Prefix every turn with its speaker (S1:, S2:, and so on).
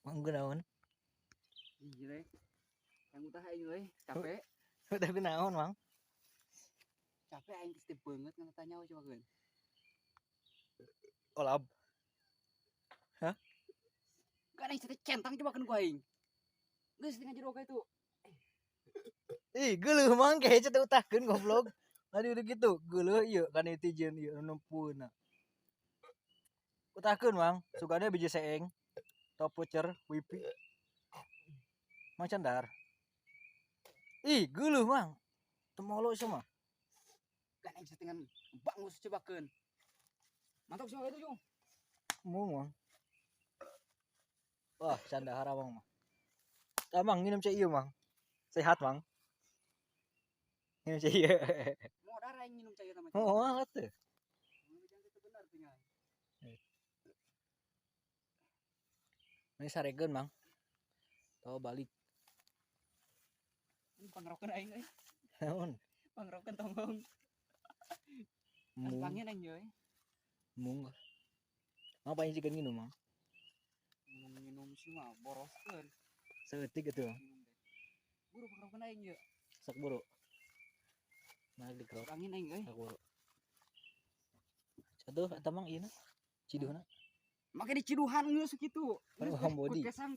S1: Mang naon?
S2: Iya deh. Yang utah aing euy, capek.
S1: Udah naon, Mang?
S2: Capek aing geus banget ngan tanya coba keun.
S1: Olab. Hah?
S2: Kan aing centang coba keun ku aing. Geus tinggal jero ka itu.
S1: Ih, geuleuh Mang kayak teh utahkeun goblok. Tadi udah gitu, geuleuh ieu kan netizen ieu nu nempueuna. Utahkeun, Mang, sugane biji seeng. Top voucher wifi. Mang candar. Ih, geuleuh, Mang. Teu molo sia mah.
S2: Kan aing dengan bangus coba keun. Mantap coba itu, Jung.
S1: Mung, Mang. Wah, candahar abang mah. Tah, Mang, nginum cai ieu, Mang. Sehat, Mang. Nginum cai ieu.
S2: Modar aing minum cai eta mah.
S1: Oh, atuh.
S2: Itu benar tinggal.
S1: Ini sarekeun, Mang. Tahu balik.
S2: Ini pangrokeun aing euy.
S1: Naon?
S2: Pangrokeun tonggong.
S1: Mung,
S2: Pangin aing euy.
S1: mung. Mang paling sikeun nginum, Mang.
S2: Minum sih mah boroskeun.
S1: Saeutik gitu, Mang.
S2: Minum teh. Buru pangrokeun aing ye.
S1: Sok buru. Nah, dikerok.
S2: Pangin aing euy.
S1: Sok buru. Atuh eta Mang ieu na. Ciduhna.
S2: Make diciduhan geus kitu.
S1: Kan home body.
S2: Kesang.